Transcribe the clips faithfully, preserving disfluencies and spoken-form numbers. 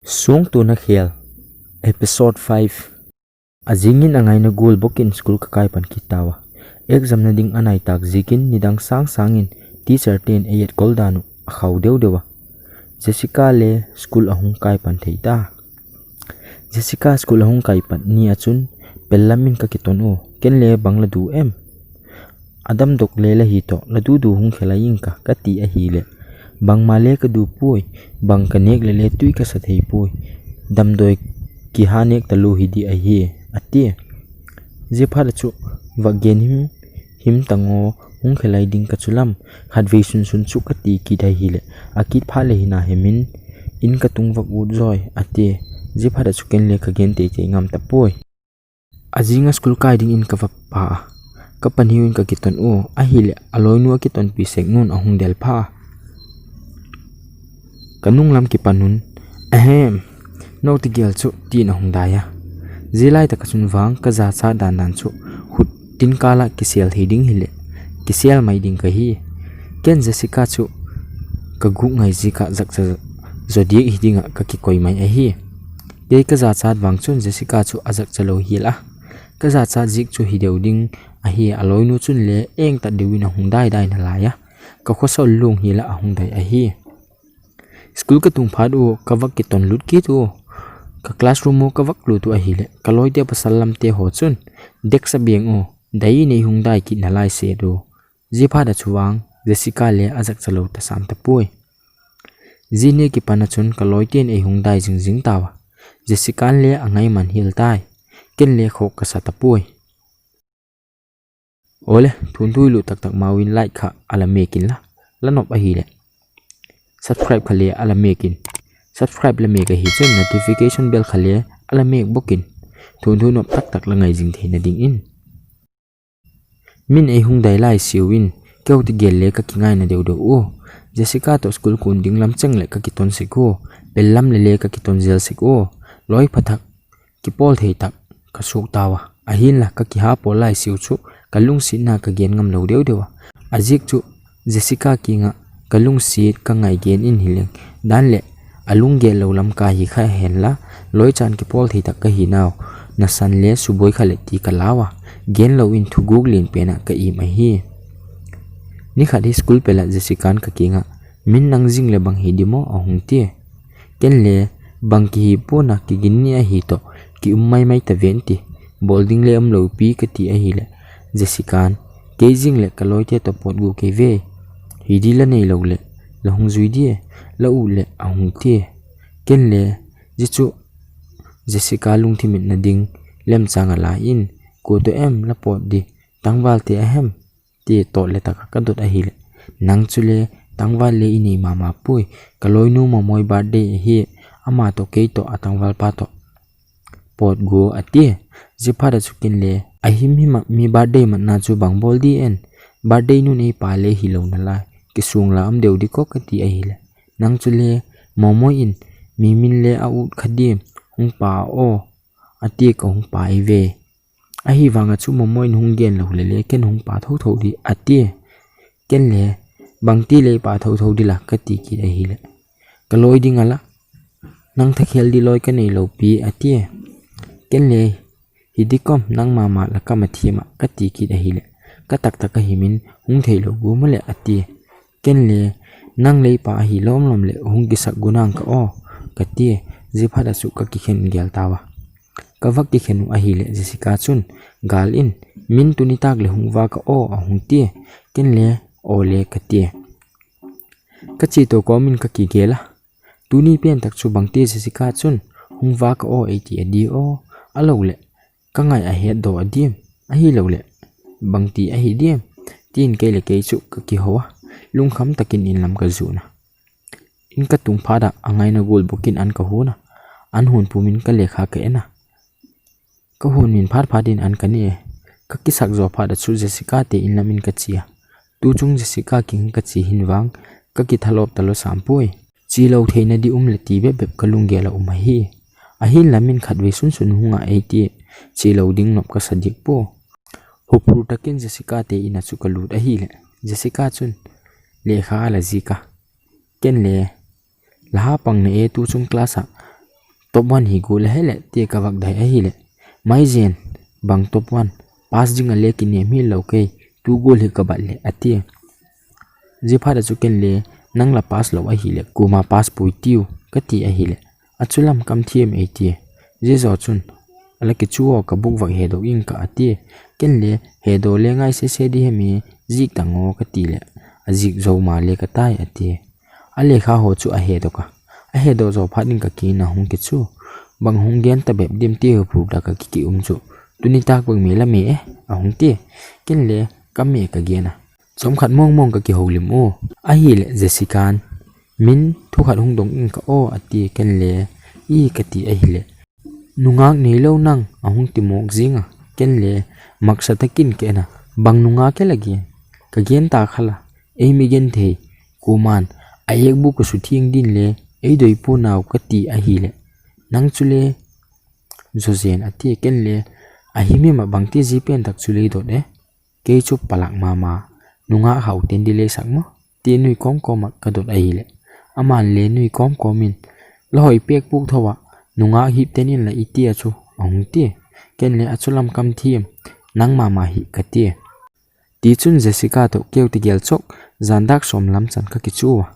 Songtona Khel, Episode five. Ajingin angaina gol bokin school kakai pan kit tauva. Exam na ding anai tak jikin nidang sang sangin teacher ten eiet kol dan u akhau deu deu a. Jessica le school ahung kai pan thei ta. Jessica school ahung kai pan ni a chun pel lam in kakiton u, ken le bang la du em? Adam dok le la hi to, la du du hung khel a ing ka, kati ahile. Bangma le ka du poi, bang ka nek le le tui ka sa thei poi. Damdoi kiha nek ta lu hi di ahi, ati. Jia phat a chu, va gen him, him tango, hung khel a ding ka chu lam, khatvei sun sun chu kati kit ahile. Akit phat le hina hemin, in ka tung vak ut joi, ati. Jia phat a chu ken le ka gen tei tei ngam ta poi. Ajinga school kai ding in ka va pa a. Ka pan hiu in kakiton u, ahile, aloinu akiton pi sek nun ahung del pha. Ka nung lam kipan un, ahem, noti gel chu, tin ahung dai a. Jia lai tak a chun vang, ka jacha dan dan chu, hut tin kala kisel thei ding hile, kisel mai ding ka hi. Ken Jessica chu, ka guk ngai jik a jakcha jo diak hi dinga ka kikoi mai ahi. Kei ka jachat vang chun Jessica chu ajak cha lo hi la. Ka jachat jik chu hi deu ding ahi, aloinu chun le eng ta deu in ahung dai dai na lai a. Ka khosol lung hi la ahung dai ahi. School ka tung phat u ka vak kiton lut kit u. Ka classroom u ka vak lut u ahile. Ka loite pasal lam te ho chun. Dek sa biang u. Dai nei hung dai kit na lai se du. Jia phat a chu vang, Jessica le ajak cha lo ta sam ta poi. Jia ni kipan a chun ka loiten ei hung dai jing jing tauva. Jessica le angai man hil tai. Ken le khok ka sa ta poi. Ole, thun thui lu tak tak mau in like kha ala mek in la. La nop ahile. Subscribe kha le ala mek in. Subscribe la mek ahi chun notification bell kha le ala mek bokin. Thun thui nop tak tak la ngai jing thei na ding in. Min ei hung dai lai siu in, keu ti gel le ka kingai na deu deu u. Jessica to school kun ding lam cheng le ka kiton sek u. Pel lam le le ka kiton jel sek u. Loi pha thak, kipol thei tak, ka suk tauva. Ahin la ka kiha pol lai siu chu, ka lungsit na ka gen ngam lo deu deu a. Ajik chu, Jessica kinga, ka lungsit ka ngai gen in hileng. Dan le, alung gel lo lam ka hi kha hen la, loi chan kipol thei tak ka hi nau. Na san le, suboi kha le ti ka lau a. Gen lo in thuguk lin pen a ka im ahi. Ni khat hi school pel a Jessica ka kinga. Min nang jing le bang hi di mo ahung ti. Ken le, bang kihi pon a kigin ni ahi to, ki um mai mai ta ven ti. Bol ding le um lo pi ka ti ahile. Jessica, kei jing le ka loite to pot gu kei ve. Hi di la nei lo le, la hung jui di e, la u le ahung ti e. Ken le, jia chu, Jessica lungthim it na ding, lem chang a la in, ko to em la pot di, tangval te ahem. Ti to le taka ka dot ahile. Nang chu le tangval le i nei mama poi. Ka loinu Momoi birthday ahi. Ama to kei to a tangval pa to. Pot gu ati. Jia phat a chu ken le. Ahim him a mi birthday mat na chu bang bol di en. Birthday nun ei pa le hi lo na lai. Kisung la um deu di ko ka ti ahile. Nang chu le Momoi in mi min le a ut kha di. Hung pa o. Ati ka hung pa i ve. Ahivang a chu Momoi in hung gen lo le le ken hung pa tho tho di ati. Ken le, bang ti le pa tho tho di la ka ti kit ahile. Ka loi ding a la, nang thakhel di loi ka nei lo pi ati. Ken le, hi di kom nang mama la ka ma thiam a ka ti kit ahile. Ka tak tak a himin hung thei lo gu mo le ati. Ken le, nang le pa ahi lom lom le hung kisak gu nang ka o, ka ti, jia phat a chu ka kikhen gel tauva. Ka vak kikhen u ahile Jessica chun, gal in, min tuni tak le hung va ka o ahung ti, ken le, o le ka ti. Ka chi to ko min ka kigel a. Tuni pen tak chu bang ti Jessica chun, hung va ka o ei ti a di o, a lo le, ka ngai a het do a diam, ahi lo le, bang ti ahi diam, tin kei le kei chu ka kiho a, lungkham takin in lam ka jun a. In ka tung phat a, angaina gol bokin an ka hun a, an hun pumin ka lekha ka en a. Ka hun min phat phat in an ka ne e, ka kisak jo phat a chu Jessica te in lam in ka chi a. Tu chung Jessica king ka chi hin vang, ka kithalop ta lo sam poi. Chi lo theina di um le ti bep bep ka lunggel a um ahi. Ahin la min khatvei sun sun hung a ei ti, chi lo ding nop ka sa dik po. Huphur takin Jessica te in a chu ka lut ahile. Jessica chun, lekha a la jik a. Ken le, la ha pang na e tu chung class a, Top one hi gol ahile, tia ka vak dai ahile. Mai jen, bang top one, pass ding ale kinem hih lou kei, tu gol hi ka bat le, atia. Zia phat a chu ken le, nang la pass lou ahile, kuma pass pui tiu, ka ti ahile. A chu lam kam thiam ei tia. Zia zo chun, ala kichu o ka buk vak hedoh ing ka atia. Ken le, hedoh le ngai sese di hemi, zik tang o ka ti le. A zik zo ma le ka tai atia. A lekha ho chu a hedoh ka. A hedoh zo phat in ka kin a hung kichu. Bang hung gen ta bep dim ti hu phuk da ka kiki um chu. Tuni tak bang me la me e, a hung ti. Ken le, ka me ka gen a. Chomkhat mong mong ka kihoulim u. Ahile Jessica'n, min thukhat hung dong ing ka o, a ti ken le, i ka ti ahile. Nungak neilou nang, a hung ti mok zing a, ken le, maksa takin ka en a, bang nungak e la gen, ka gen ta kha la, ei mi gen thei, kuman, a ek bu ka su thing din le, ei doi pu nau ka ti ahile. Nang chu le, zo jen a ti ken le, a hi mi ma bang ti zi pen tak chu le dot e. Kei chu palak mama, nungak hau ten di le sak mo, ti nui kom kom a ka dot ahile. Aman le nui kom kom in, la hoi pek puk tho a, nungak hip ten in la i ti a chu, a hung ti. Ken le a chu lam kam thiam, nang mama hi ka ti. Ti chun Jessica to keu ti gel chok, zan dak som lam chan ka kichu a.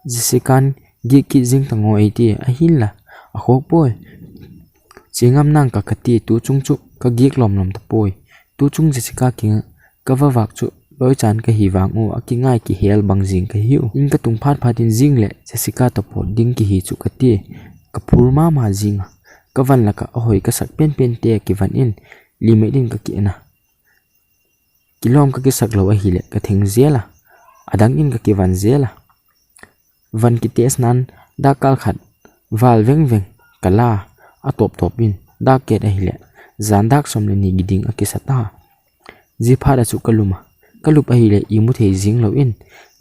Jessica'n gik ki zing ta ngo ei ti, a hin la, a khok poi. Chingam nang ka ka ti tu chung chu, ka gik lom lom ta poi. Tu chung Jessica kinga, ka va vak chu, loi chan ka hi vang u, a kingai kihel bang zing ka hi u. In ka tung phat phat in zing le, Jessica to pot ding ki hi chu ka ti. Ka phur mama zing a. Ka van la ka a hoi ka sak pen pen te ki van in, limit in ka ki en a. Kilom ka kisak lou ahile, ka theng zel a. A dang in ka kivan zel a. Van ki test nan, dak kal khat, val veng veng, ka la, a top top in, dak ket ahile, zan dak som le ni giding a kisa ta. Zia phat a chu ka lum a, ka lup ahile, i mu thei zing lou in,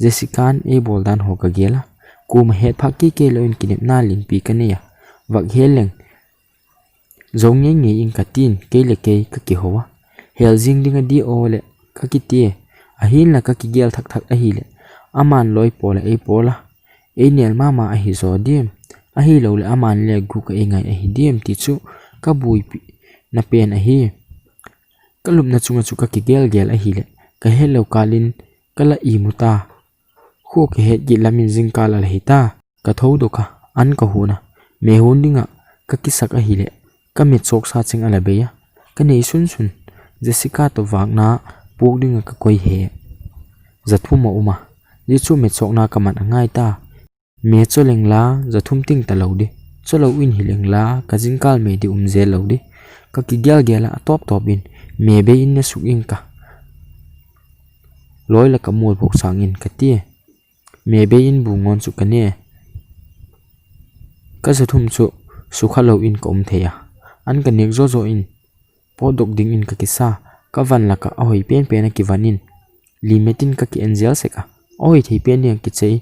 Jessica'n ei bol dan ho ka gel a. Kuma het phak kei kei lou in kinepna limpi ka nei a. Vak hel leng, zo ngei ngei in ka tin, kei le kei ka kihou a. Hel zing ding a di o le, ka kiti e. A hin la ka kigel thak thak ahile. Aman loi pol a ei pol a. Ei nel mama ahi zo diam. Ahilou le aman le gu ka ei ngai ahi diam ti chu ka buipi na pen ahi. Ka lupna chunga chu ka kigel gel ahile. Ka helou kal in ka la i mu ta. Khu ka het git lam in zingkal a la hi ta. Ka tho dok a, an ka hun a, me hun ding a, ka kisak ahile, ka mit chok sa cheng a la bei a, ka nei sun sun, Jessica to vak na, puk ding a ka koi he. Za thum a um a, zia chu mit chokna ka man a ngai ta. Me cho leng la, za thum ting ta lou di, cho lou in hi leng la, ka zingkal me di um zel lou di, ka kigel gel a, a top top in, me bei in na suk ing ka. Loi la ka mul phok sang in ka ti e. Me bei in bu ngon chu ka ne. Ka za thum chu sukha lou in ka um thei a. An ka nek zo zo in, pot dok ding in ka kisa, ka van la ka a hoi pen pen a kivan in, limit in ka ki en zel sek a. A hoi thei pen ding a kichei,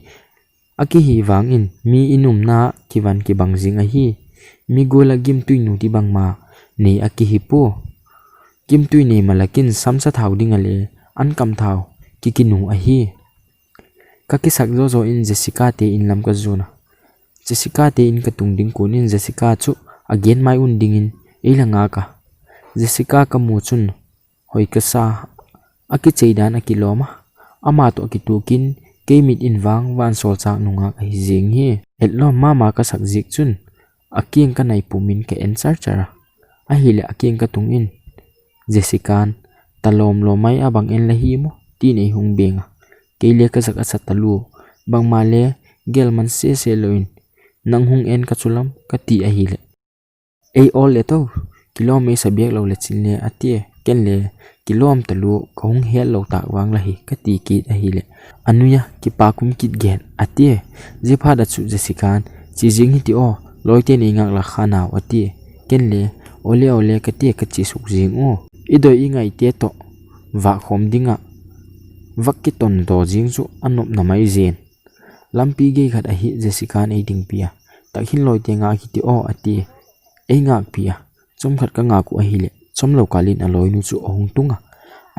a kihi vang in, mi in umna kivan kibang zing ahi. Mi gol a gimtui nu ti bang ma, nei a kihi pu. Gimtui nei ma la kin samsa thau ding a le, an kam thau, ki ki nu ahi. Ka kisak zo zo in Jessica te in lam ka zun a. Jessica te in ka tung ding kun in Jessica chu a gen mai un ding in ei la ngak a. Jessica ka mu chun hoi ka sa a kichei dan a kilom a. Ama to a kituk in kei mit in vang van sol chak nungak ahi zing hi. Etlom mama ka sak zik chun a kiang ka nai pum in ka en char char a. Ahile a kiang ka tung in Jessica'n, "Ta lom lom mai a bang en la hi mo?" tin ei hung beng a. Kei le ka zak a sat ta lu, bangma le gel man se se lou in, "Nang hung en ka chu lam," ka ti ahile. "Ei ol le to, kilom ei sa biak lou le chin le," a ti e, ken le, "Kilom ta lu, ka hung het lou tak vang la hi," ka ti kit ahile. A nui a, "Kipa kum kit gen," a ti e. Zia phat a chu Jessica'n, "Chi zing hi ti o, loi te nei ngak la kha nau," a ti e. Ken le, "Ole, ole," ka ti e, ka chi suk zing u. I doi i ngai te to, vak khom ding a, vak kiton do zing chu a nop na mai zen. Lampi gei khat ahi Jessica'n ei dingpi a, "Tak hin loi te ngak hi ti o," a ti e. Ei ngakpi a, chomkhat ka ngak u ahile, chomlou kal in a loinu chu a hung tung a.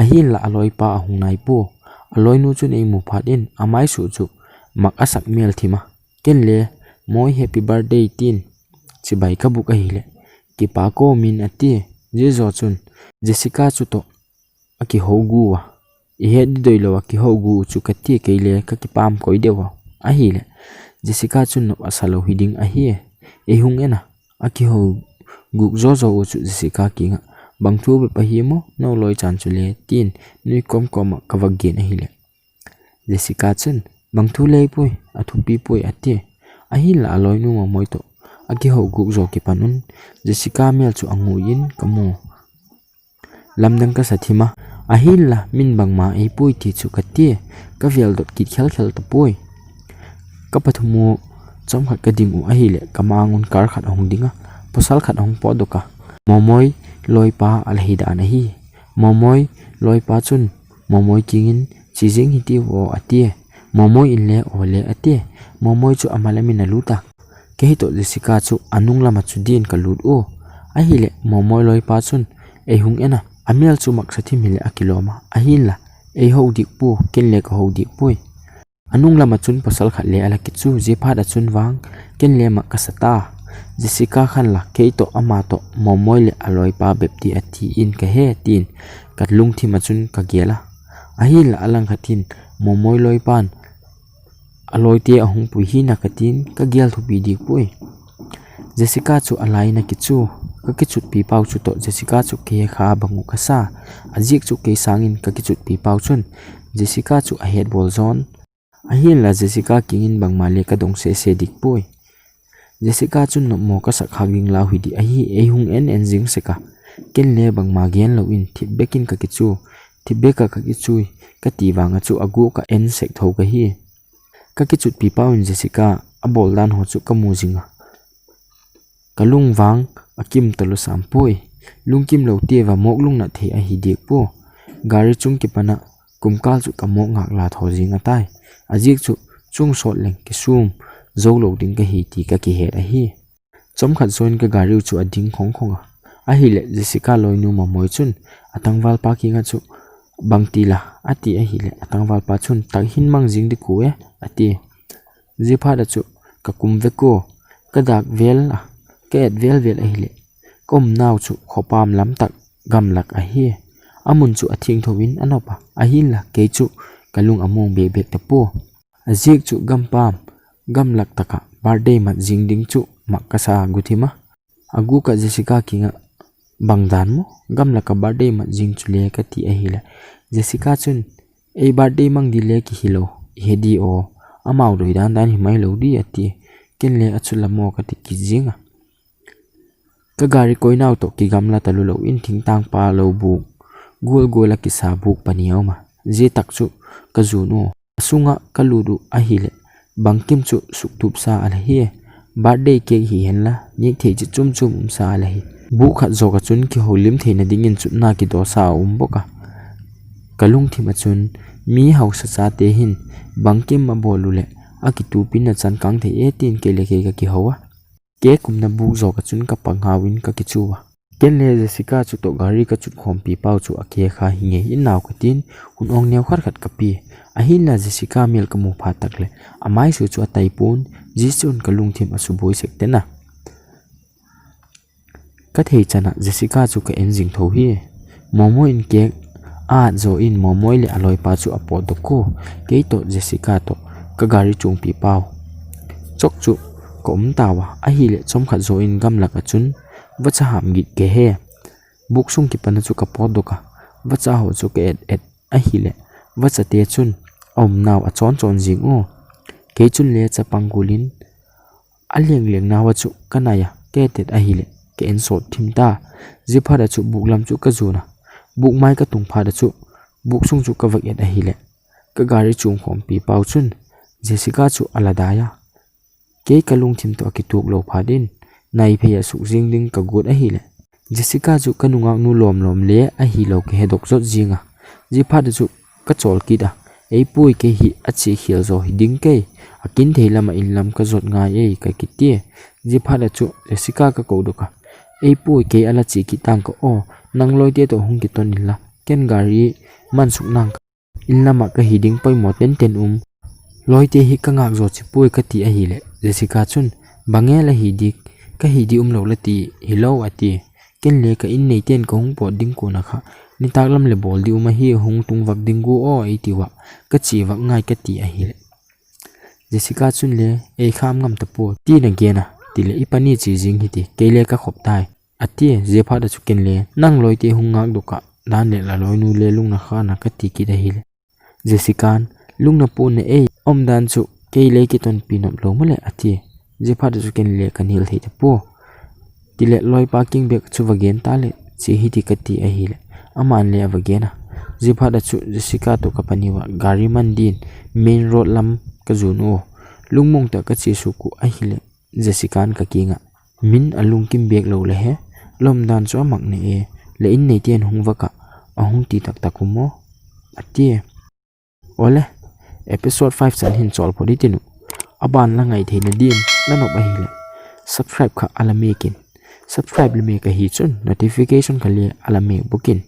Ahin la a loipa a hung nai pu. A loinu chun ei mu phat in a mai suh chu mak a sak mel thim a. Ken le, "Moi happy birthday," tin chibai kabuk ahile, kipa ko min ati. Jeh joh chun Jessica chu toh akihou gu a, ihet di doilou a kihou gu chu kati, keile kakipah koi deu a. Ahile Jessica chun nop asa lou hiding ahi. Eihung en a, akihou guk jo jo u chu Jessica kinga, bang thu bep ahi mo, naloi chan chu le, tin nui kom kom a kavak gen ahile, Jessica chun, bang thu le poi, athupi poi ati. Ahinla aloinu Momoi toh akihou guk jo kipan un, Jessica mel chu angui in kamu. Lamdang kasa thim a, ahinla min bangma eipui ti chu kati, kavel dot kit khel khel tapoi. Kapathum u chomkhat kading u ahile, kamang un car khat ahung ding a, pasal khat ahung potdoh a, Momoi loipa ala hi dan ahi. Momoi loipa chun Momoi kingin, chi jing hiti vo ati. Momoi in le o le ati. Momoi chu amalam in alut a, kei toh Jessica chu anung lam a chu din kalut u. Ahile Momoi loipa chun, eihung en a, amel chu maksa thim hile akilom a, ahinla eihou dik pu, ken le kahou dik poi. Anung lam a chun pasal khat le ala kichu, jeh phat a chun vang ken le mah kasa ta. Jessica khan la, kei toh ama toh Momoi le aloipa bep ti ati in kahe, tin kalungthim a chun kagel a. Ahinla alangkhat in Momoi loipan aloite ahung pui hina katin, kagel thupi dik poi. Jessica chu alai in akichu, kakichutpi pau chu toh Jessica chu kei kha bang u kasa. Ajeh chu kei sangin kakichutpi pau chun Jessica chu ahet bol jon. Ahinla Jessica kingin bangma le kadong sese dik poi. Jessica chun nopmo kasak khak ding lau hidi ahi, eihung en en jing sek a, ken le bangma gen lou in thipbeh in kakichu, thipbeh a kakichui, kati vang a chu agu ka en sek tho kahi. Kakichutpi pau in Jessica abol dan ho chu kamu jing a, kalung vang akim talu sam poi. Lungkim lou tia va mok lung na thei ahi dik po. Gari chung kipan a kumkal chu kamok ngak la tho jing atai. Ajeh chu chung sot leng kisum jou lou ding kahi ti kakihet ahi. Chomkhat join kagari u chu ading khong khong a. Ahile Jessica loinu Momoi chun atangval pa kinga chu, bang ti la, ati ahile atangval pa chun, tak hin mang jing di ku e, ati. Jeh phat a chu kakum ve ko, kadak vel a, ka et vel vel ahile, ka umnau chu khopam lam tak gamlak ahi. Amun chu atheng tho in anop a, ahinla kei chu kalung among beh beh tapo. Ajeh chu gampam gamlak taka birthday mat jing ding chu mak kasa guthim a. Agu ka Jessica kinga, bang dan mo, gamlaka birthday mat jing chu le kati ahile, Jessica chun, ei birthday mang di le kihi lou, ihe di o, amau doi dan dan himai lou di ati, ken le achu lamo kati kit jing a. Kagari koinau toh kigamla talu lou in thingtang pa lou buk, gul gul a kisa buk pani aum a, jeh tak chu kajon u. Asunga kalut u ahile, bangkim chu suktup sa ala hi. Birthday cake hihen la, nithei chi chum chum um sa ala hi. Buk khat jo ka chun kihoulim theina dingin chutna kido sa aum bok a. Kalungthim a chun, mi hausa chate hin, bangkim abol u le, akitupin achan kang thei e tin kei le kei kakihou a. Cake umna buk jo ka chun kapang hau in kakichu a. Ken le Jessica chu toh gari kachut khompi pau chu akikha hi ngei in nau katin, hun ong neo khat khat kapi. Ahinla Jessica mel kamu phat tak le, amaisu chu atai pon, jeh chun kalungthim asuboi sek ten a. Kathei chan a Jessica chu ka en jing tho hi. Momoi in cake a at jo in Momoi le aloipa chu apot doh ko. Kei toh Jessica toh kagari chungpi pau chok chu ka um tau a, ahile chomkhat jo in gamlak a chun vacha ham git kahe. Buk sung kipan a chu kapot doh a, vacha ho chu ka et et ahile, vachate chun aumnau achon chon jing u. Kei chun le chapang gul in aleng leng nau a chu kanai a, ka et et ahile, ka en sot thim ta. Jeh phat a chu buk lam chu kajon a, buk mai katung phat a chu, buk sung chu kavak et ahile, kagari chung khompi pau chun Jessica chu ala dai a. Kei kalungthim toh akitup lou phat in, naiphei a suk jing ding kagot ahile, Jessica chu kanungak nu lom lom le ahilou kahe doh jot jing a. Jeh phat a chu kachol kit a, ei pui kei hi ache khel jo hi ding kei, akin thei lam a in lam kajot ngai e kakiti. Jeh phat a chu Jessica kakou doh a, ei pui kei ala che kit tang ka o, nang loite toh hung kiton in la, ken gari man suk nang ka, in lam a kahi ding poimo ten ten um. Loite hi kangak jo chi pui kati ahile, Jessica chun, bang e la hi dik, Ka hi di um lo la ti, hi lo a ti. Ken le ka in nei ten ka hung pot ding ko na kha. Ni tak lam le bol di um a hi hung tung vak ding gu o ei ti wa. Ka chi vak ngai ka ti a hi le. Jessica chun le, ei kham ngam ta po, ti na gen a, ti le i pani chi zing hi ti, kei le ka khop tai. A ti, zia phat a chu ken le, nang loi te hung ngak duk a, dan le la loi nu le lung na kha na ka ti ki da hi le. Jessica-n, lung na pu na ei, om dan chu, kei le ki ton pi nop lo ma le, a ti. Zia phat a chu ken le ka nil thei ta po. Ti le loi pa king bek chu va gen ta le, chi hi ti ka ti a hi le. Aman le a va gen a. Zia phat a chu, Jessica to ka pani wa, gari man din, main road lam ka zun u. Lungmong ta ka chi su ku a hi le. Jessica-n ka kinga. Min a lungkim bek lo le he. Lom dan chu a mak ne e. Le in nei ten hung vaka. A hung ti tak tak u mo. A ti e. Ole. Episode five chan hin chol pho di tinu. A ban la ngai thei na din. La nop a hi le. Subscribe kha a la mekin. Subscribe le me ka hi chun. Notification kha le a la me bukin.